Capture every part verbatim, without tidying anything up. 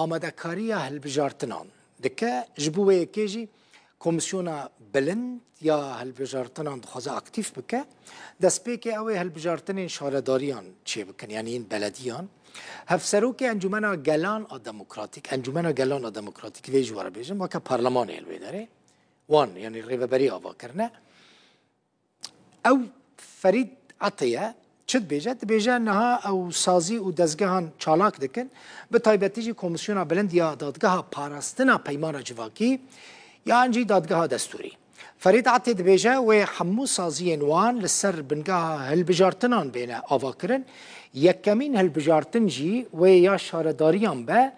amadekariya hilbijartinan dike. Ji bo wê yekê jî Komîsyona Bilind ya Hilbijartinan dixwaze aktîf bike. Destpêkê ew ê hilbijartinên şaredariyan çêbikin, yanî yên belediyan. Hevserokê Encûmena Gelan a Demokratîk, Encûmena Gelan a Demokratîk vê jî were bêjin, weke parlemanê li wê derê. Wan, yanî rêveberî ava kirine. Ew Ferîd Atê ye. Çi dibêje? Dibêje niha ew sazî û dezgehan çalak dikin. Bi taybetî jî Komîsyona Bilind ya Dadgeha Parastina Peymana Civakî yan jî Dadgeha Destûrî. Ferîd Atê dibêje wê hemû saziyên wan li ser bingeha hilbijartinan bêne avakirin. Yekemîn hilbijartin jî wê ya şaredariyan be,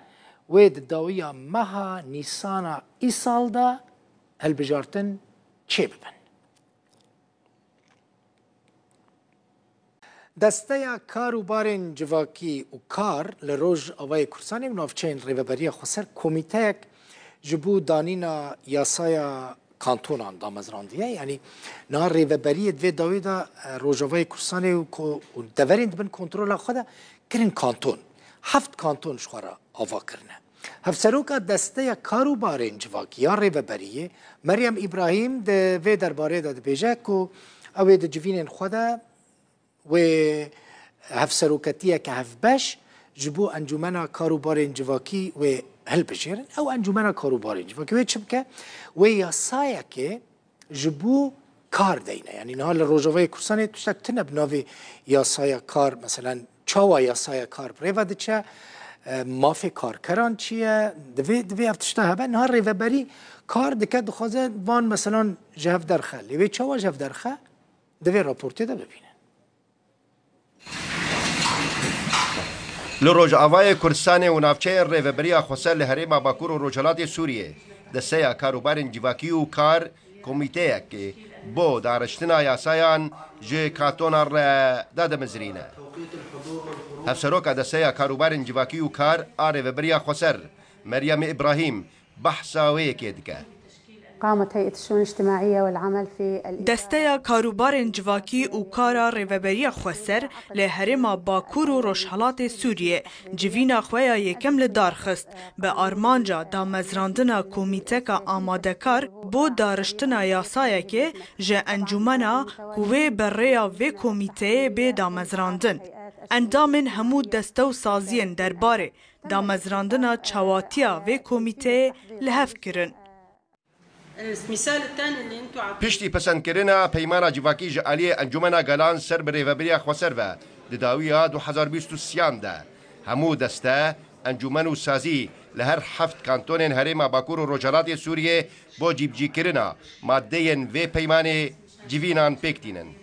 wê di dawiya meha Nîsana îsal de hilbijartin çêbibin. Desteya Kar û Barên Civakî û Kar li Rojavayê Kurdistanê û navçeyên Rêveberiya Xweser komîteyek ji bo danîna yasaya kantonan damezrandiye. Yanî niha Rêveberiyê di vê dawî de, e, Rojavayê Kurdistanê û ko-, û deverên di bin kontrola xwe de kirin kanton. Heft kanton ji xwe re ava kirine. Hevseroka Desteya Kar û Barên Civakî ya Rêveberiyê Meryem Îbrahîm di vê derbarê de dibêje ku ew ê di civînên xwe de wê hevseroketiyeke hevbeş ji bo Encûmena Kar û Barên Civakî wê hilbijêrin. Ew Encûmena Kar û Barên Civakî wê çi bike? Wê yasayekê ji bo kar deyne. Yanî niha li Rojavayê Kurdistanê tiştek tune bi navê yasaya kar, meselen çawa yasaya kar bi rê ve diçe, e, mafê karkeran çi ye, divê, divê ev tişta hebe. Niha rêveberî kar dike, dixwaze van meselan ji hev derxe. Lê wê çawa ji hev derxe? Divê raportê de bibîne. Li Rojavayê Kurdistanê û navçeyên Rêveberiya Xweser li Herêma Bakur û Rojhilatê Sûriyê, Desteya Karûbarên Civakî û Kar komîteyekê bo dariştina yasayan ji kantonan re dadimizirîne. Hevseroka Desteya Karûbarên Civakî û Kar a Rêveberiya Xweser, Meryem Îbrahîm, behsa wê yekê dike. قامت هيئة الشؤون الاجتماعية والعمل في ال- Desteya Karûbarên Civakî û Kara Rêveberiya Xweser li Herêma Bakur û Rojhelatê Sûriyê civîna xwe ya yekem li dar xist, bi armanca damezrandina komîteka amadekar bo dariştina yasayekê ji encûmena ku wê bi rêya vê komîteyê bê damezrandin. Endamên hemû deste û saziyên derbarê damezrandina çawatiya vê komîteyê li hev kirin. المثال الثاني اللي انتوا عم Piştî pesendkirina peymana civakî ji aliyê Encûmena Gelan ser bi Rêveberiya Xweser ve di dawiya du hezar bîst û sêyan de, hemû deste, encûmen û sazî li her heft kantonên Herêma Bakur û Rojhelatê Sûriyê bo cîbicîkirina maddeyên vê peymanê civînan pêk tînin.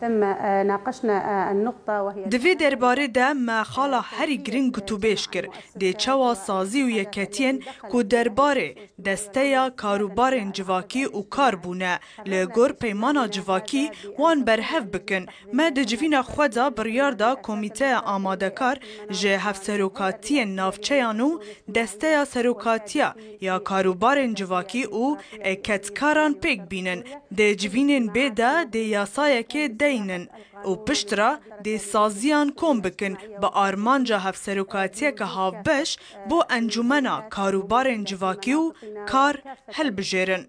تم، آه، ناقشنا، آه، النقطة وهي Di vê derbarê de me xala herî giring gotûbêj kir, dê çawa sazî û yeketiyên ku derbarê Desteya Karûbarên Civakî û Kar bûne, li gor peymana civakî wan berhev bikin. Me di civîna xwe de biryar da Komîteya Amadekar ji Hevserokatiyên Navçeyan û Desteya Serokatiya ya Karûbarên Civakî û Kedkaran pêk bînin. Di civînên bê de dê yasayekê deynin û piştre dê saziyan kom bikin, bi armanca hevserokatiyeke havbeş bo Encûmena Karûbarên Civakî û Kar hilbijêrin.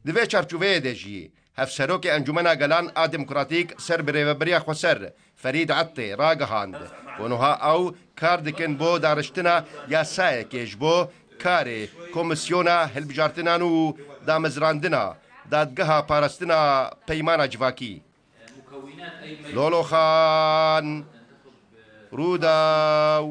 Di vê çarçoveyê de jî, Hevserokê Encûmena Gelan a Demokratîk ser bi Rêveberiya Xweser, Ferîd Attê, ragihand ku niha ew kar dikin bo dariştina yasayekê ji bo karê Komîsyona Hilbijartinan û Damezrandina Dadgeha Parastina Peymana Civakî. Loloxan, Rûdaw.